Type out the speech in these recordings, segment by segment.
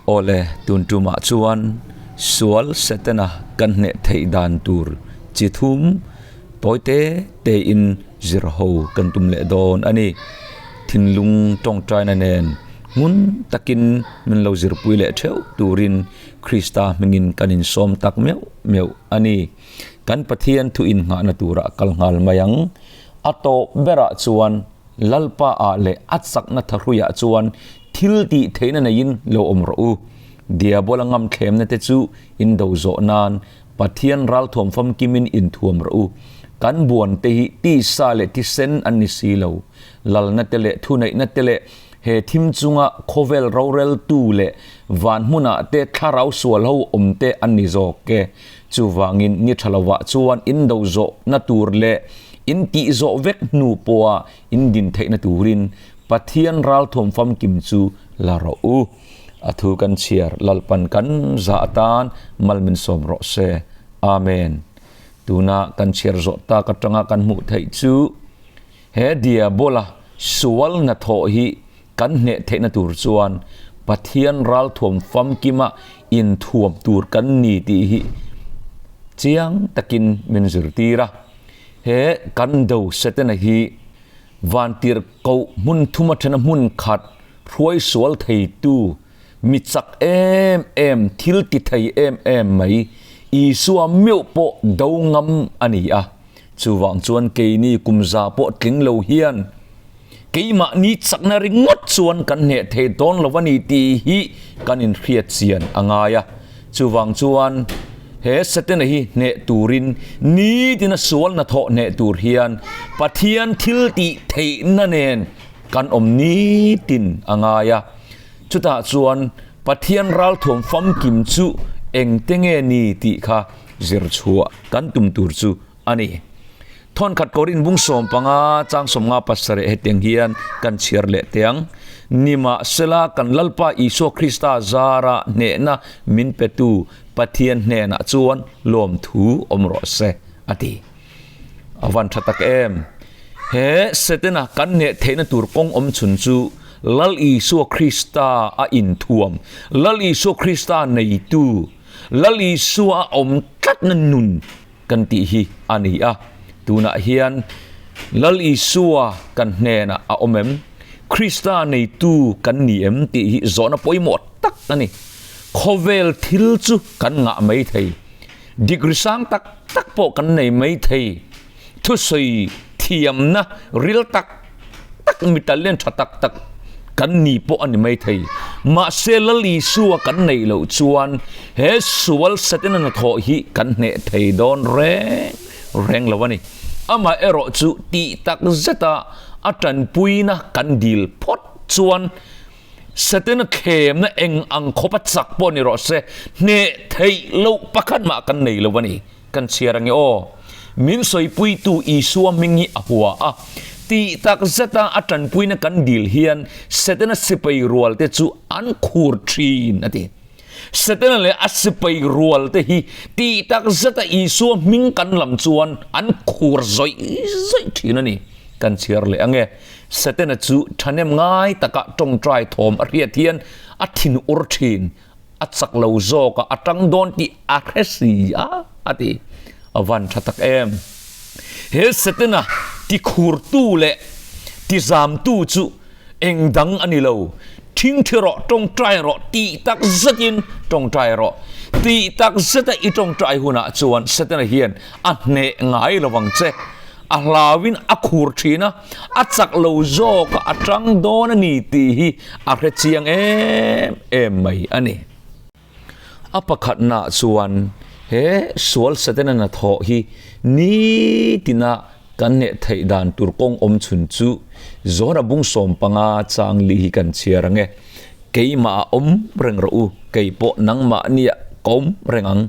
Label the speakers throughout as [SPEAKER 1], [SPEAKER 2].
[SPEAKER 1] Awle, tun tumah chuan sual Setana kan hneh theih dan tur chi thum tawi te tein zir ho kan tum leh dawn a ni. Thinlung tawngtaina nen hmun takin min lo zirpui leh theuh turin Krista hmingin kan insawm tak meuh meuh a ni. Kan Pathian thu innghahna turah kal nghal mai ang. A tawp berah chuan Lalpa ah leh a chakna thahruiah chuan thil tih theihna neiin lo awm rawh u. Diabola ngamthlemna te chu in do zawh nan Pathian ralthuam famkimin inthuam rawh u. Kan buan te hi tisa leh thisen an ni si lo. Lalna te leh thuneihna te leh he thim chunga khawvel roreltu leh van hmunah te thlarau sual ho awm te an ni zawk e. Chuvangin ni tha lovah chuan in do zawhna tur leh in tih zawh vek hnu pawha in din theihna turin Pathian ralthuam famkim chu la rawh u. A thu kan chhiar Lalpan kan za atan mal min sawm rawh se. Amen. Tuna kan chhiar zawh tak atanga kan hmuh theih chu he diabola sual hnathawh hi Kan hneh theihna tur chuan Pathian ralthuam famkima inthuam tur kan ni tih hi chiang takin min zirtir a. He kan do Setana hi vantirhkoh hmun thum athena hmun khat hruai sual theitu, mi chak em em, thil ti thei em em mai Isua meuh pawh do ngam a ni a. Chuvang chuan keini kum za pawh tling lo hian keimahni chakna ringawt chuan kan hneh thei dawn lo a ni tih hi kan inhriat chian a ngai a. Chuvang chuan he Setana hi hneh turin nitina sual hnathawh hneh tur hian Pathian thil tih theihna nen kan awm nitin a ngai a. Chutah chuan Pathian ralthuam famkim chu engte nge ni tih kha zir chhuah kan tum tur chu a ni. Thawnkhat Korin bung 15 chang 57 hetiang hian kan chhiar leh teh ang, Nimahsela kan Lalpa Isua Krista zara hnehna min petu Pathian hnenah chuan lawmthu awm rawh se, a ti. A van tha tak em! He Setana kan hneh theihna tur kawng awm chhun chu Lal Isua Krista a inthuam, Lal Isua Krista neitu, Lal Isua a awm tlatna nun kan tih hi a ni a. Tunah hian Lal Isua kan hnenah a awm em? Krista neitu kan ni em tih hi zawhna pawimawh tak a ni. Khawvel thil chu kan ngah mai thei. Degree sang tak tak pawh kan nei mai thei. Thusawi thiamna ril tak tak mi talent tha tak tak kan ni pawh a ni mai thei. Mahse Lal Isua kan neih loh chuan he sual Setana hnathawh hi kan hneh thei dawn reng reng lo a ni. Amaherawh chu tih tak zeta a tanpuina kan dil phawt chuan Setana thlemna eng ang khawpa chak pawh ni rawh se, hneh theih loh pakhat mah kan nei lo a ni. Kan chhiar ange aw. Min sawipuitu Isua hming hi a hua a. Tih tak zeta a tanpuina kan dil hian Setana sipai rualte chu an khur thin, a ti. Setana leh a sipai rualte hi tih tak zeta Isua hming kan lam chuan an khur zawih zawih thin a ni. Kan chhiar leh ange. Setana chu thahnem ngai taka tawngtai thawm a hriat hian a thin ur thin. A chak lo zawk a, a tang dawn tih a hre si a, a ti. A van tha tak em! He Setana tikhurtu leh tizamtu chu eng dang a ni lo. Thingthi rawh, tawngtai rawh, tih tak zetin tawngtai rawh. Tih tak zeta i tawngtai hunah chuan Setana hian a hneh ngai lo vang che. A hlauin a khur thin a, a chak lo zawk a, a tang dawn a ni tih hi a hre chiang em em mai a ni. A pakhatnaah chuan he sual Setana hnathawh hi nitina kan hneh theih dan tur kawng awm chhun chu Johana bung 15 chang li hi kan chhiar ang e, Keimah a awm reng rawh u, kei pawh nangmahniah ka awm reng ang,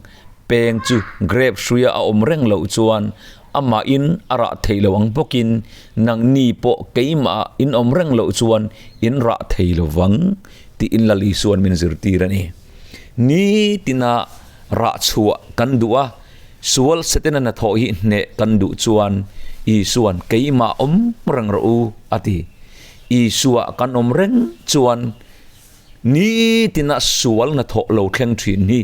[SPEAKER 1] peng chu grape hruia a awm reng loh chuan Amahin a rah thei lo ang bawkin nangni pawh keimah in awm reng loh chuan in rah thei lo vang tiin Lal Isua'n min zirtir a ni. Nitina rah chhuah kan duh a, sual Setana hnathawh hi hneh kan duh chuan Isua'n keimah awm reng rawh u a ti. Isua kan awm reng chuan. Nitina sual hnathawh lo thleng thin hi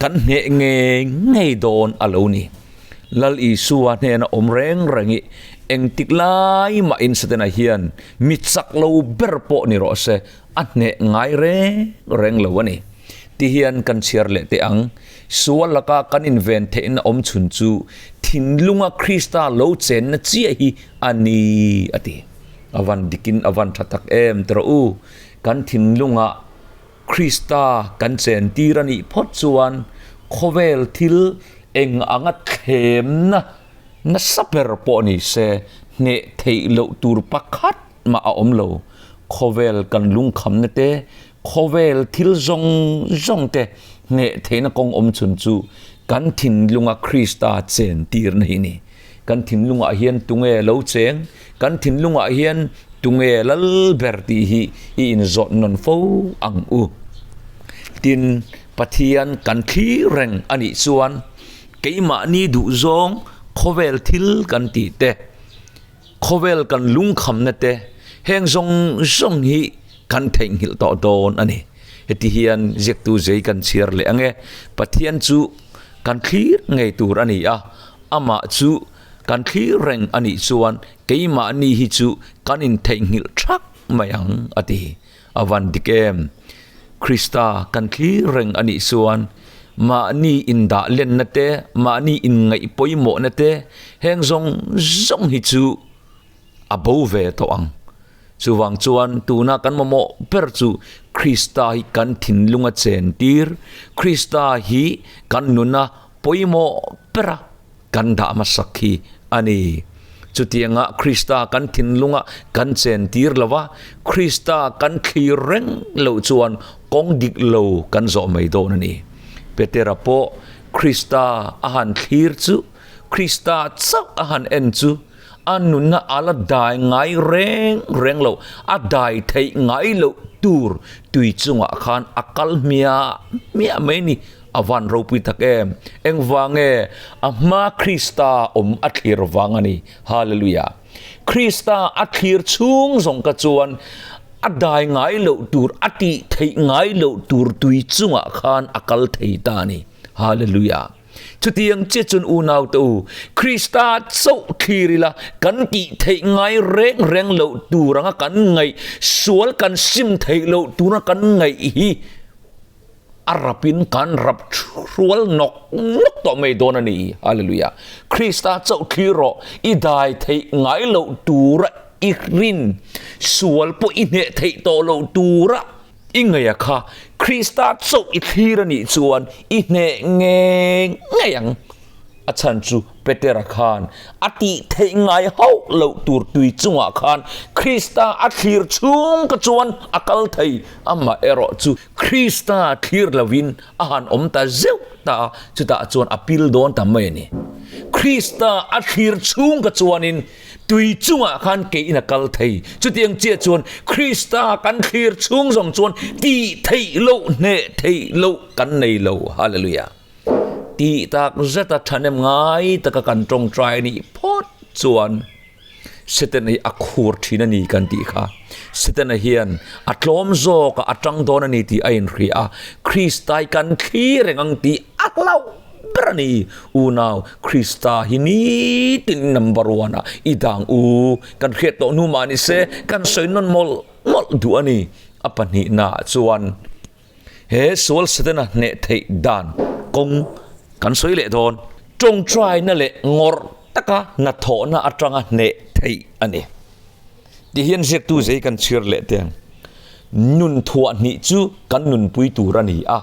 [SPEAKER 1] kan hneh ngei ngei dawn a lo ni. Lal Isua hnena awm reng reng i engtik lai mahin Setana hian mi chak lo ber pawh ni rawh se, a hneh ngai reng reng lo a ni. Ti hian kan chhiar leh teh ang, sual laka kan inven theihna awm chhun chu thinlunga Krista lo chenna chiah hi a ni a ti. A van dikin a van tha tak em ti rawh u, kan thinlungah Krista kan chen tir a nih phawt chuan khawvel thil eng anga thlemna nasa ber pawh ni se hneh theih loh tur pakhat mah a awm lo. Khawvel kan lungkhamna te, khawvel thil zawng zawng te hneh theihna kawng awm chhun chu kan thinlunga Krista chen tirna hi a ni. Kan thinlungah hian tunge lo cheng, kan thinlungah hian tunge lal ber tih hi i inzawt nawn fo ang u. Tin, Pathian kan thlir reng a nih chuan keimahni duhzawng khawvel thil kan tih te, khawvel kan lungkhamna te, heng zawng zawng hi kan theihnghilh tawh dawn a ni. Heti hian ziaktu zei kan chhiar leh ang e, Pathian chu kan thlir ngei tur a ni a, Amah chu kan thlir reng a nih chuan keimahni hi chu kan intheihnghilh thak mai ang, a ti. A van dik em? Krista kan thlir reng a nih chuan mahni indah lenna te, mahni inngaih pawimawhna te, heng zawng zawng hi chu a bo ve tawh ang. Chuvang chuan tuna kan mamawh ber chu Krista hi kan thinlunga chentir, Krista hi kan nuna pawimawh bera kan dah hmasak hi a ni. Chutianga Krista kan thinlunga kan chentir lo va, Krista kan thlir reng loh chuan kawng dik lo kan zawh mai dawn a ni. Petera pawh Krista a han thlir chu, Krista chauh a han en chu, a nunna a la dai ngai reng reng lo, a dai theih ngai loh tur tui chungah khan a kal hmiah hmiah mai a ni. A van ropui tak em! Engvang nge a hma Krista awm a thlir vang a ni. Hallelujah! Krista a thlir chhung zawng ka chuan a dai ngai loh tur, a tih theih ngai loh tur tui chungah khan a kal thei ta a ni. Hallelujah! Chutiang che chun unau te u, Krista chauh thlir ila kan tih theih ngai reng reng loh tur anga kan ngaih, sual kan sim theih loh tura kan ngaih hi a rapin kan rap hrual nawk nawk tawh mai dawn a ni. Hallelujah. Krista chauh thlir rawh, i dai theih ngai loh tura i rin, sual pawh i hneh theih tawh loh tura i ngaih a kha, Krista chauh i thlir a nih chuan i hneh ngei ngei ang. A chhan chu Petera khan a tih theih ngai hauh loh tur tui chungah khan Krista a thlir chhung ka chuan a kal thei, amah erawh chu Krista thlir lovin a han awm ta zeuh ta a, chutah chuan a pil dawn ta mai a ni. Krista a thlir chhung ka chuanin tui chungah khan keiin a kal thei, chutiang chiah chuan Krista kan thlir chhung zawng chuan tih theih loh hneh theih loh kan nei lo. Hallelujah! Tih tak zeta thahnem ngai taka kan tawngtai nih phawt chuan Setana hi a khur thin a ni kan tih kha. Setana hian a tlawm zawk a, a tang dawn a ni tih a inhria a, Kristai kan thlir reng ang tih a hlauh ber a ni. Unau, Krista hi nitin number one ah i dang u, kan hriat tawh hnu mah ni se kan sawi nawn mawlh mawlh duh a ni. A pahnihnaah chuan. He sual Setana hneh theih dan kawng kan sawi leh dawn. Tawngtaina leh ngawrh taka hnathawhna atanga hneh theih a ni. Tihian ziaktu zei kan chhir leh teng. Nun thuah hnih chu kan nunpui tur a ni a,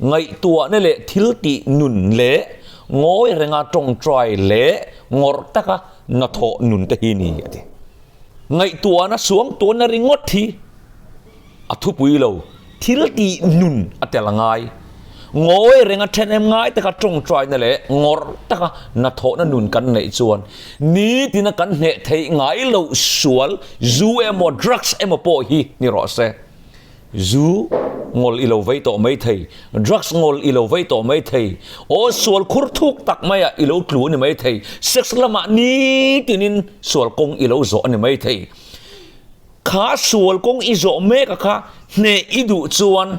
[SPEAKER 1] ngaihtuahna leh thil tih nun leh ngawi renga tawngtai leh ngawrh taka hnathawh nun te hi ni a ti. Ngaihtuahna suangtuahna ringawt hi A thupui lo, thil tih nun a tel a ngai. Ngawi renga then em ngai taka tawngtaina leh ngawrh taka hnathawhna nun kan neih chuan nitina kan hneh theih ngai loh sual, zu emaw drugs emaw pawh hi ni rawh se. Zu ngawl i lo vei tawh mai thei, drugs ngawl i lo vei tawh mai thei, aw sual khur thuk tak maiah i lo tlu a ni mai thei, sex lamah nitinin sual kawng i lo zawh a ni mai thei. Kha sual kawng i zawh mek a kha hneh i duh chuan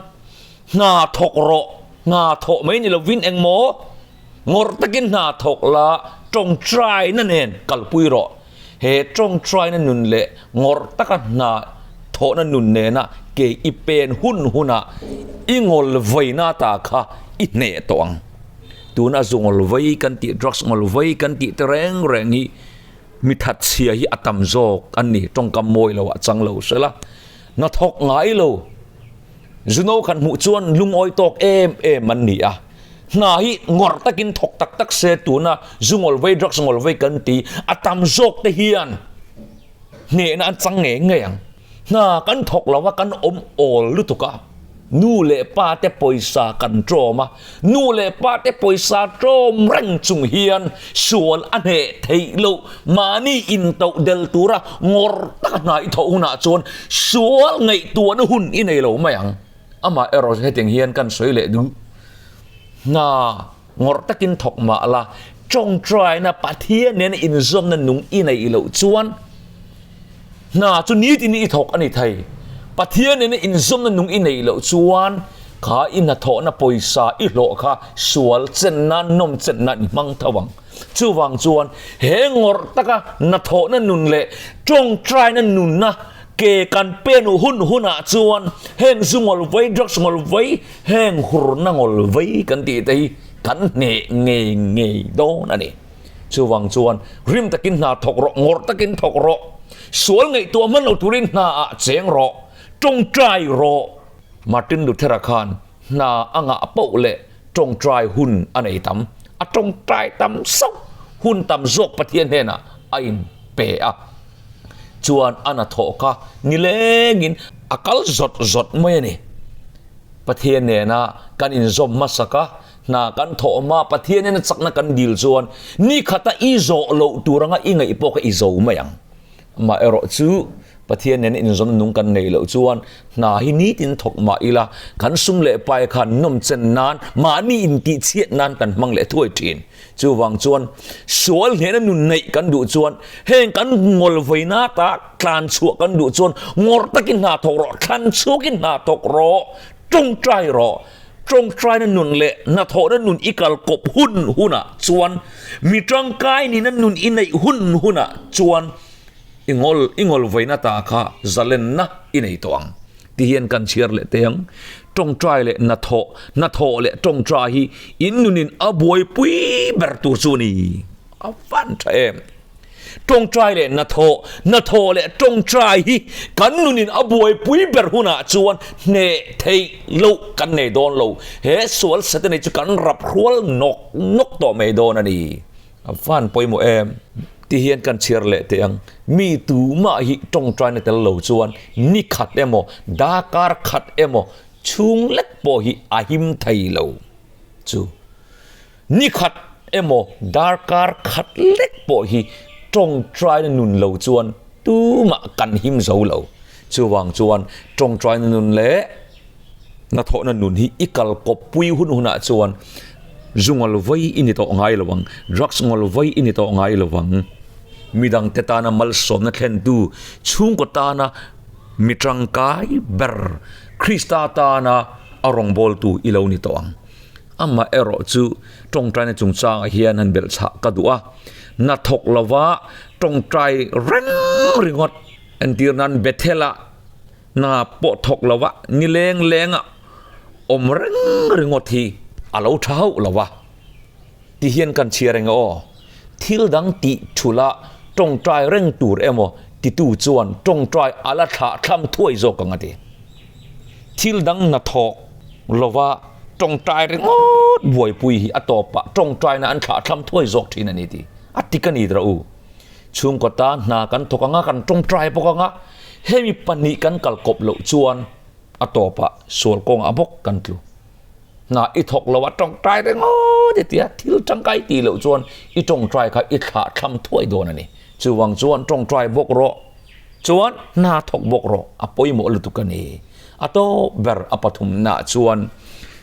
[SPEAKER 1] hna thawk rawh, hna thawh mai ni lovin engmaw ngawrh takin hna thawk la tawngtaina nen kalpui rawh. He tawngtaina nun leh ngawrh taka hna thawhna nun nena ke i pen hun hunah i ngawl vaina ta kha i hneh tawh ang. Tuna zu ngawl vai kan tih, drugs ngawl vai kan tih te reng reng hi Mi that chhia hi a tam zawk an ni, tawngkam mawi lo ah chang lo sela, hnathawk ngai lo, zuno khan hmuh chuan lungawi tawk em em an ni a, hna hi ngawrh takin thawk tak tak se tuna zu ngawl vei drugs ngawl vei kan ti a tam zawk te hian hnehna an chang ngei ngei ang. Hna kan thawk lo a, kan awm awl lutuk a, nu leh pa te pawisa kan ṭawm a, nu leh pa te pawisa ṭawm reng chung hian sual a hneh theih loh, mahni intoh del tura ngawr taka hna i thawh hunah chuan sual ngaihtuahna hun i nei lo mai ang. Amah erawh chu hetiang hian kan sawi leh duh, hna ngawrh takin thawk mah la, ṭawngṭaina Pathian nena inzawmna nung i neih loh chuan, Hna chu nitin i thawk a ni thei. Pathian nena inzawmna nung i neih loh chuan kha i hnathawhna pawisa i hlawh kha sual chen nan, nawm chen nan i hmang tho ang. Chuvang chuan he ngawrh taka hnathawhna nun leh tawngtaina nunna ke kan pen hun hunah chuan heng zu ngawl vei, drugs ngawl vei, heng hurna ngawl vei kan tih te hi kan hneh ngei ngei dawn a ni. Chuvang chuan rim takin hna thawk rawh, ngawrh takin thawk rawh, sual ngaihtuah hman lo turin hna ah cheng rawh, tawngtai rawh. Martin Luther-a khan hna a ngah poh leh tawngtai hun a nei tam, a tawngtai tam sauh, hun tam zawk Pathian hnenah a inpe a. Chuan a hnathawh kha nilengin a kal zawt zawt mai a ni. Pathian nena kan inzawm hmasak a, Hna kan thawh hma Pathianin a chakna kan dil chuan ni khata i zawh loh tur anga i ngaih pawh kha i zo mai ang. Amaherawh chu Pathian nena inzawmna nung kan neih loh chuan hna hi nitin thawk mah ila kan sum leh pai khan nawmchen nan mahni intihchhiat nan kan hmang leh thuai thin. Chuvang chuan sual hnehna nun neih kan duh chuan heng kan ngawl vawiina ta tlan chhuah kan duh chuan ngawrh takin hna thawk rawh, thlan chhuakin hna thawk rawh, tawngtai rawh. Tawngtaina nun leh hnathawhna nun i kal kawp hun hunah chuan mi tangkai nihna nun i neih hun hunah chuan i ngawl i ngawl vawiina ta kha zalenna i nei tawh ang ti hian kan chhiar leh teh ang. Tawngtai leh hnathawh, hnathawh leh tawngtai hi in nunin a buaipui ber tur chu a ni. A van tha em! Tawngtai leh hnathawh, hnathawh leh tawngtai hi kan nunin a buaipui ber hunah chuan hneh theih loh kan nei dawn lo. He sual Setana chu kan rap hrual nawk nawk tawh mai dawn a ni. A van pawimawh em! Ti hian kan chhiar leh teh ang. Mi tumah hi tawngtaina tel lo chuan ni khat emaw, darkar khat emaw chhung lek pawh hi a him thei lo chu. Ni khat emaw darkar khat lek pawh hi tawngtaina nun lo chuan tumah kan him zo lo. Chuvang chuan tawngtaina nun leh hnathawhna nun hi i kal kawppui hun hunah chuan zu ngawl vawi i ni tawh ngai lo ang, drugs ngawl vawi i ni tawh ngai lo ang. Midangte tana malsawmna thlentu chhungkaw tana mi tangkai ber Krista tana a rawngbawltu i lo ni tawh ang. Amah erawh chu tawngtaina chungchangah hian han belh chhah ka duh a, na thawk lova tawngtai reng ringawt entir nan Bethel-ah hna pawh thawk lova nileng lenga awm reng ringawt hi a lo tha hauh lo va ti hian kan chhiar eng aw. Thil dang tih thula tawngtai reng tur emaw titu chuan tawngtai a la thlah thlam thuai zawk ang a ti. Thil dang hna thawk lova tawngtai ringawt buaipui hi a tawpah tawngtaina an thlah thlam thuai zawk thin a ni tih a tik a ni rawh u. Chhungkaw tan hna kan thawk anga kan tawngtai bawk anga hemi pahnih kan kal kawp loh chuan a tawpah sual kawngah bawk kan tlu. Hna i thawk lo a tawngtai ringawt i tia thil tangkai tih loh chuan i tawngtai kha i thlah thlam thuai dawn a ni. Chuvang chuan tawngtai bawk rawh. Chuan hna thawk bawk rawh, a pawimawh lutuk a ni. A tawp ber a pathumnaah chuan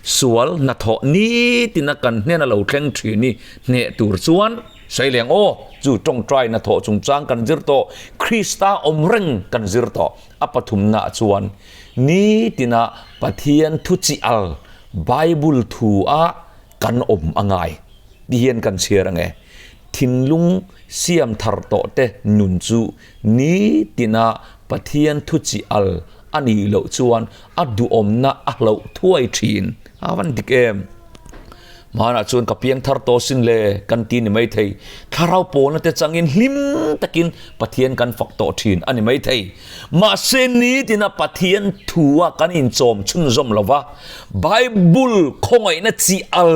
[SPEAKER 1] sual hnathawh nitina kan hnena lo thleng thin hi hneh tur chuan. Sawi leng aw, chu tawngtai hnathawh chungchang kan zir tawh, Krista awm reng kan zir tawh. A pathumnaah chuan nitina Pathian thu chi al, Bible thu ah kan awm a ngai ti hian kan chhiar ang e. Thinlung siam thar tawh te nun chu nitina Pathian thu chi al a nih loh chuan a duhawmna a hlauh thuai thin. A van dik em? Hmanah chuan ka piang thar tawh sin le kan ti ni maithei. Thlarau pawlna te changin hlim takin Pathian kan fak tawh thin a ni maithei. Mahse nitina Pathian thua kan inchawm chhunzawm lo va, Bible khawngaihna chi al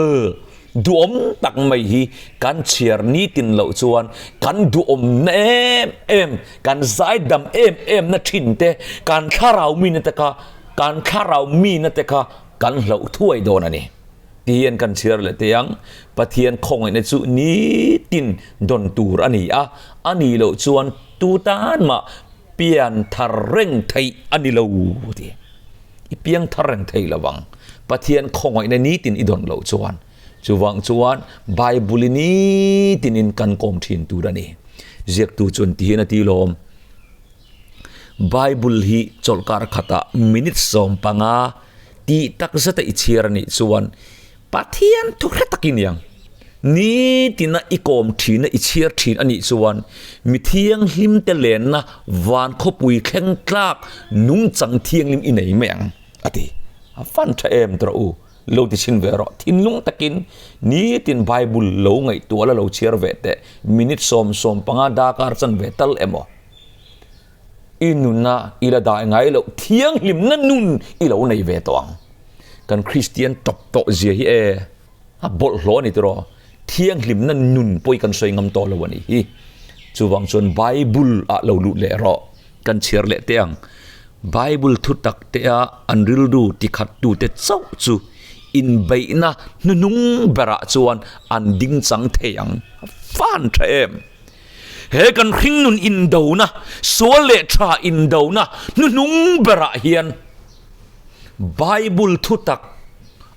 [SPEAKER 1] duhawm tak mai hi kan chhiar nitin loh chuan kan duhawmna em em, kan zaidam em em na thin te, kan thlarau mina te kha, kan thlarau mina te kha kan hlauh thuai dawn a ni. Tihian kan chhiar leh teh ang, Pathian khawngaihna chu nitin dawn tur a ni a, a nih loh chuan tu tan mah pian thar reng theih a ni lo ti. I piang thar reng thei lo ang, Pathian khawngaihna nitin i dawn loh chuan. Chuvang chuan Bible i nitinin kan kawm thin tur a ni. Ziaktu chuan tihian a ti lawm. Bible hi chawlhkar khatah minute 15 tih tak zeta i chhiar a nih chuan Pathian thu hre takin i ang. Nitina i kawm thin a, i chhiar thin a nih chuan mi thianghlim te lenna van khawpui thleng tlak nungchang thianghlim i nei mai ang a ti. A fan tha em tawh u, lo ti chhin ve rawh. Thinlung takin nitin Bible lo ngaihtuah la lo chhiar ve teh. Minute 10, 15 darkar chanve tal emaw. I nuna i la dai ngai loh thianghlimna nun i lo nei ve tawh ang. Kan Kristian tawp tawh zia hi e, a bawlhhlawh a ni tiraw? Thianghlimna nun pawh hi kan sawi ngam tawh lo a nih hi. Chuvang chuan Bible ah lo lut leh rawh. Kan chhiar leh teh ang. Bible thu tak te a an rilru tikhat tute chauh chu inbeihna hnuhnung berah chuan an dingchang thei ang. A fan tha em? He kan hringnun indona, sual leh tha indona hnuhnung berah hian Bible thutak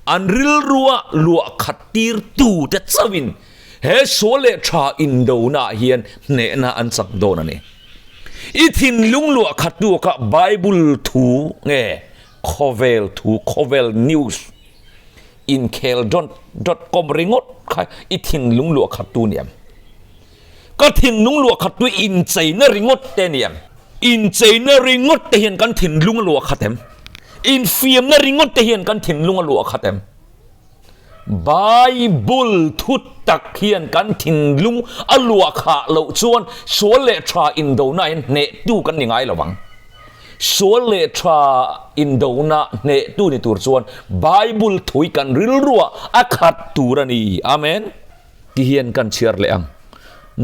[SPEAKER 1] an rilrua luah khat tirtu te chauhin he sual leh tha indona ah hian hnehna an chak dawn a ni. I thinlung luah khat tu kha Bible thu nge khawvel thu, khawvel news inkhel dot dot com ringawt kha i thinlung luah khat tu ni em? Ka thinlung luah khat tu incheina ringawt te ni em? Incheina ringawt te hian kan thinlung a luah khat em? Infiamna ringawt te hian kan thinlung a luah khat em? Bible thu tak hian kan thinlung a luah khah loh chuan sual leh tha indona hian hnehtu kan ni ngai lo ang. Sual leh tha indona hnehtu ni tur chuan Bible thui kan rilruah a khat tur a ni. Amen. Ti hian kan chhiar leh ang.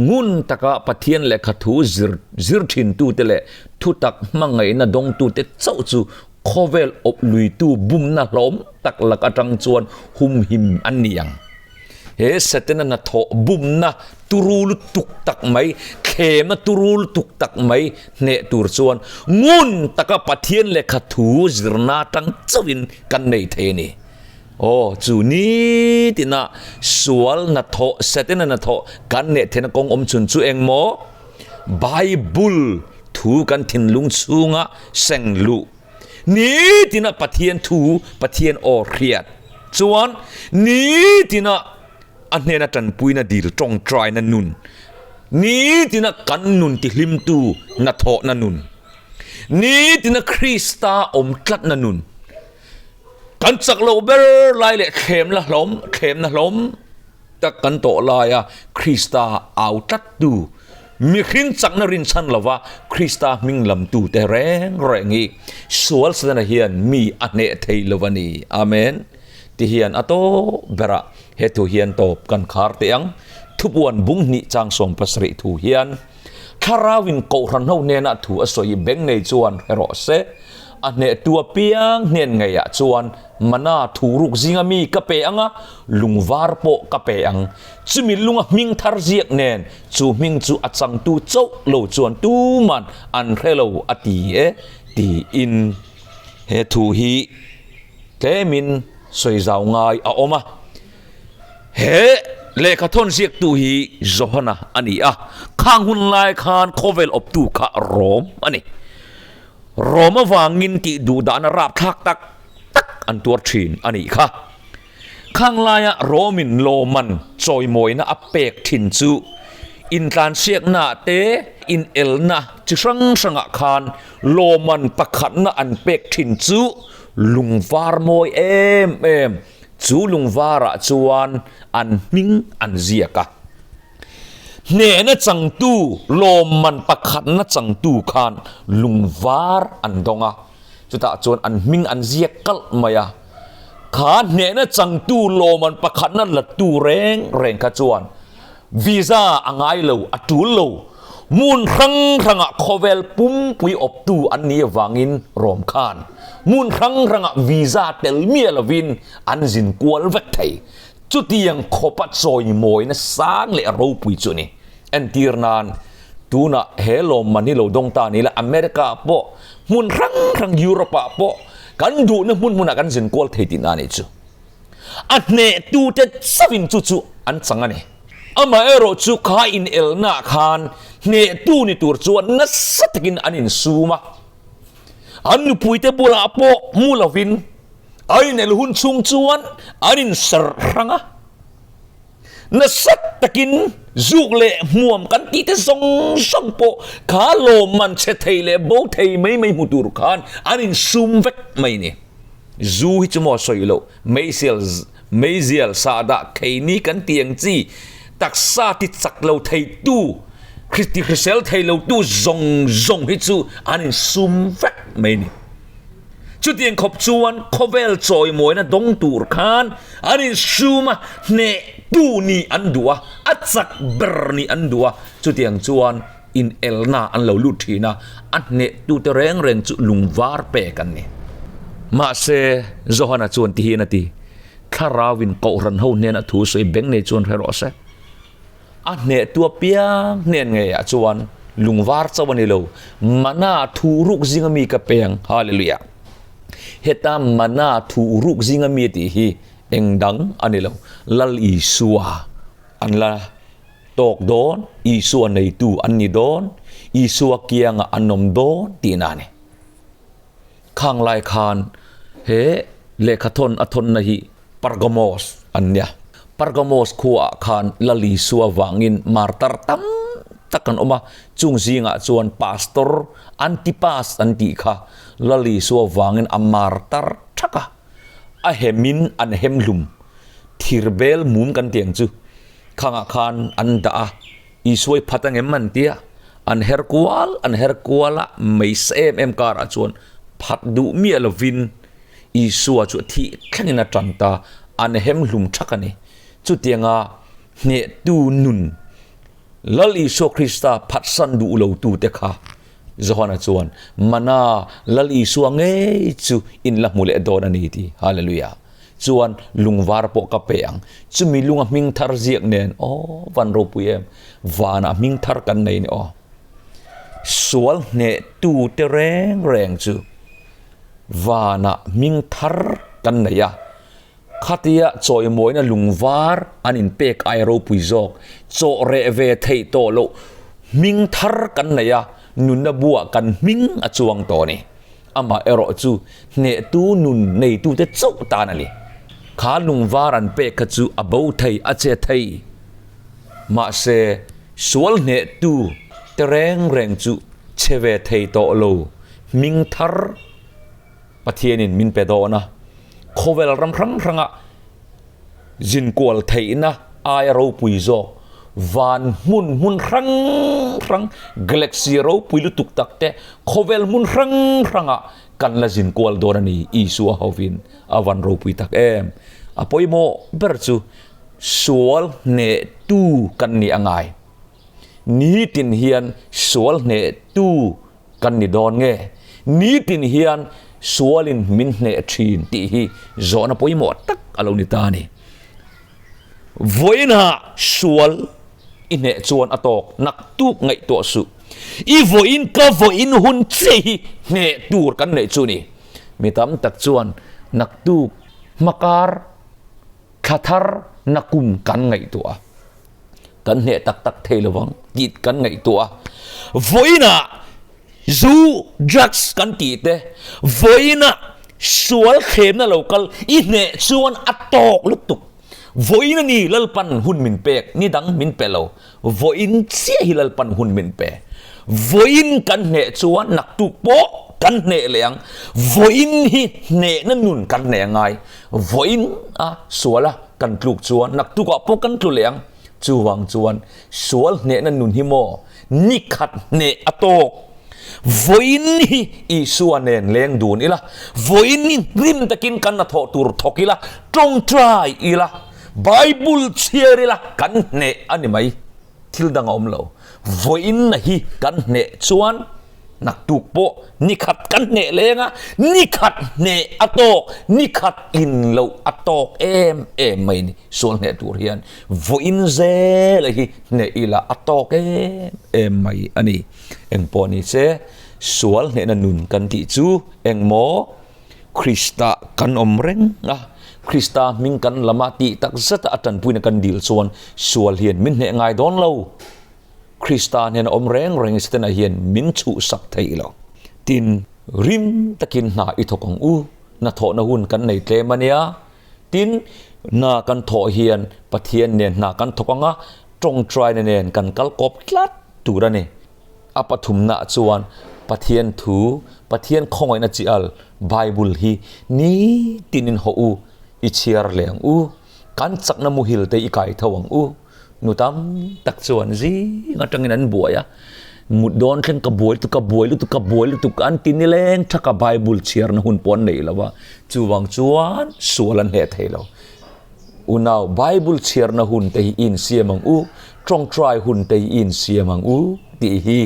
[SPEAKER 1] Ngun taka Pathian lehkha thu zir zir thintute leh thutak hmangaihna dawngtute chauh chu khawvel awp luitu bumna hlawm tak lak atang chuan humhim an ni ang. He Setana hnathawh bumna turu lutuk tak mai, thlemna turu lutuk tak mai hneh tur chuan ngun taka Pathian lehkha thu zirna atang chauhin kan nei thei a ni. Aw, chu nitina sual hnathawh, Setana hnathawh kan neh theihna kawng awm chhun chu eng maw? Bible thu kan thinlung chhunga seng luh. Nitina Pathian thu, Pathian aw hriat chuan nitina a hnena tanpuina dil tawngtaina nun, nitina kan nun tihlimtu hnathawhna nun, nitina Krista awm tlatna nun, kan chak loh ber lai leh thlemna hlawm, thlemna hlawm tak kan tawh laia Krista au tlattu, Mihring chakna rinchhan lova Krista hming lamtute reng reng hi sual Setana hian mi a hneh thei lo a ni. Amen. Ti hian a tawp berah he thu hian tawp kan khar teh ang. Thupuan bung hnih chang 70 thu hian Thlarauin Kohhran ho hnenah thu a sawi beng nei chuan hre rawh se. A hnehtu apiang hnen ngeiah chuan Mana thu ruk zinga mi ka pe ang a, lungvar pawh ka pe ang. Chumi lunga hming thar ziak nen chu hming chu a changtu chauh lo chuan tuman an hre lo a ti e tiin he thu hi tlemin sawi zau ngai a awm a. He Lehkhathawn ziaktu hi Johana a ni a, khang hun lai khan khawvel awptu kha Rom a ni. Rom avangin tih duh dahna rapthlak tak tak an tuar thin a nih kha. Khang laia Romin lawmman chawimawina a pek thin chu intlansiakna te inelna chi hrang hrangah khan lawmman pakhatna an pek thin chu lungvar mawi em em Chu lungvarah chuan an hming an ziak a. Hnehna changtu, lawmman pakhatna changtu khan lungvar an dawng a, chutah chuan an hming an ziak kalh mai a. Kha hnehna changtu, lawmman pakhatna latu reng reng kha chuan visa a ngai lo, a tul lo. Hmun hrang hrangah khawvel pumpui awptu an nih avangin rawm khan hmun hrang hrangah visa tel miah lovin an zin kual vek thei. Chutiang khawpa chawimawina sang leh ropui chu a ni. Entir nan, tunah he lawmman hi lo dawng ta ni la, America ah pawh, hmun hrang hrang Europe ah pawh kan duhna hmun hmunah kan zin kual thei tihna a nih chu. A hnehtute chauhin chu chu an chang a ni. Amaherawhchu kha inelnaah khan hnehtu ni tur chuan nasa takin an insum a. An nupuite bulah pawh mu lovin a inel hun chhung chuan an inserh hrang a. Nasa takin zuk leh hmuam kan tihte zawng zawng pawh kha lawmman chhe thei leh bo thei mai mai hmu tur khan an insum vek mai ni. Zu hi chu maw sawi loh, meizial meizial sahdah kheini kan ti ang chi, taksa ti chak lo theitu, ti hrisel thei lotu zawng zawng hi chu an insum vek mai ni. Chutiang khawp chuan khawvel chawimawina dawng tur khan an insum a, hnehtu nih an duh a, a chak ber nih an duh a, chutiang chuan inelna an lo lut thin a, a hnehtute reng reng chu lungvar pek an ni. Mahse, Johana chuan ti hian a ti, Thlarauin Kohhran ho hnena thu sawi beng nei chuan hre rawh se. A hnehtu apiang hnen ngeiah chuan lungvar chauh a ni lo, Mana thu ruk zinga mi ka pe ang. Hallelujah! Heta Mana thu ruk zinga mi a tih hi eng dang a ni lo, Lal Isua an la Tawk dawn, Isua neitu an ni dawn, Isua kiangah an awm dawn tihna a ni. Khang lai khan he lehkhathawn a thawnna hi Pergamos an nia. Pergamos khuaah khan Lal Isua vangin martar tam tak an awm a, chung zingah chuan Pastor Antipas an tih kha Lal Isua vangin a martar thak a, a hemin an hem hlum, thirbel mum kan tih ang chu. Khangah khan an dah a, Isuai phat ang em an ti a, an her kual an her kual a, mei sa em em karah chuan phat duh miah lovin Isua chu a thih thlengin a tan ta, an hem hlum thak a ni. Chutianga hnehtu nun Lal Isua Krista phatsan duh lotute kha Johana chuan, Mana Lal Isua ngei chu in la hmu leh dawn a ni ti. Hallelujah! Chuan lungvar pawh ka pe ang. Chumi lunga hming thar ziak nen, aw van ropui em, vanah hming thar kan nei ni aw. Sual hnehtu te reng reng chu vanah hming thar kan nei a. Khatia chawimawina lungvar an inpek ai ropui zawk, chawh reh ve theih tawh loh hming thar kan nei a, nunna buah kan hming a chuang tawh a ni. Amah erawh chu hnehtu nun neitute chauh tan a ni. Kha lungvar an pek kha chu a bo thei, a che thei. Mahse, sual hnehtu te reng reng chu che ve thei tawh lo, hming thar Pathianin min pe dawn a. Khawvel ram hrang hranga zinkual theihna aia ropui zawk, van hmun hmun hrang hrang, galaxy ropui lutuk tak te, khawvel hmun hrang hrangah kan la zinkual dawn a ni, Isua hovin a van ropui tak em. A pawimawh ber chu sual hnehtu kan nih a ngai. Nitin hian sual hnehtu Kan ni dawn nge? Nitin hian sualin min hneh thin tih hi zawhna pawimawh tak a lo ni ta a ni. Vawiinah sual i hneh chuan a tawk naktuk ngaihtuah suh. I vawiin ka vawiin hun che hi hneh tur kan neih chu ni. Mi tam tak chuan naktuk hmakar thla thar nakum kan ngaihtuah a. Kan hneh tak tak thei lo vang tih kan ngaihtuah a. Vawiinah zu, drugs kan tih te, vawiinah sual thlemna lo kal i hneh chuan a tawk lutuk. Vawiin a ni Lalpan hun min pek, ni dang min pe lo. Vawiin chiah hi Lalpan hun min pe. Vawiin kan hneh chuan naktuk pawh kan hneh leh ang. Vawiin hi hnehna nun kan hneh a ngai. Vawiin a sual a kan tluk chuan naktukah pawh kan tlu leh ang. Chuvang chuan sual hnehna nun hi maw nikhat hneh a tawk. Vawiin hi Isua nen leng dun ila, vawiin hi hlim takin kan hnathawh tur thawk ila, tawngtai ila, Bible chhiar ila kan hneh a ni mai. Thil dang a awm lo. Vawiin hi kan hneh chuan naktuk pawh nikhat kan hneh leng a, nikhat hneh a tawk, nikhat in loh a tawk em em mai ni. Sual hneh tur hian vawiin zela hi hneh ila a tawk em em mai a ni. Engpawh ni se, sual hnehna nun kan tih chu engmaw? Krista kan awm reng a, Krista hming kan lam a tih tak zeta a tanpuina kan dil chuan sual hian min hneh ngai dawn lo. Krista hnena awm reng reng Setana hian min chhuhsak thei lo. Tin, rim takin hna i thawk ang u, hnathawhna hun kan nei tlem a nia. Tin, hna kan thawh hian Pathian nen hna kan thawk ang a, tawngtaina nen kan kal kawp tlat tur a ni. A pathumnaah chuan Pathian thu, Pathian khawngaihna chi al Bible hi nitinin hawh u, i chhiar leh ang u, kan chakna muhil te i kai tho ang u. Nu tam tak chuan zing atangin an buai a, mut dawn thleng ka buai lutuk, ka buai lutuk, ka buai lutuk an ti nileng thaka Bible chhiarna hun pawh an nei lo a, chuvang chuan sual an hneh thei lo. Unau, Bible chhiarna hun te hi i insiam ang u, tawngtai hun te hi i insiam ang u tih hi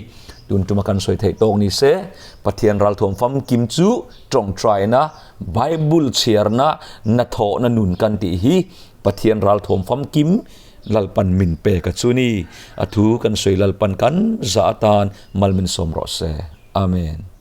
[SPEAKER 1] tun tuma kan sawi theih tawk ni se. Pathian ralthuam famkim chu tawngtaina, Bible chhiarna, hnathawhna nun kan tih hi Pathian ralthuam famkim Lalpan min pek a chu ni. A thu kan sawi Lalpan kan zah atan mal min sawm rawh se. Amen.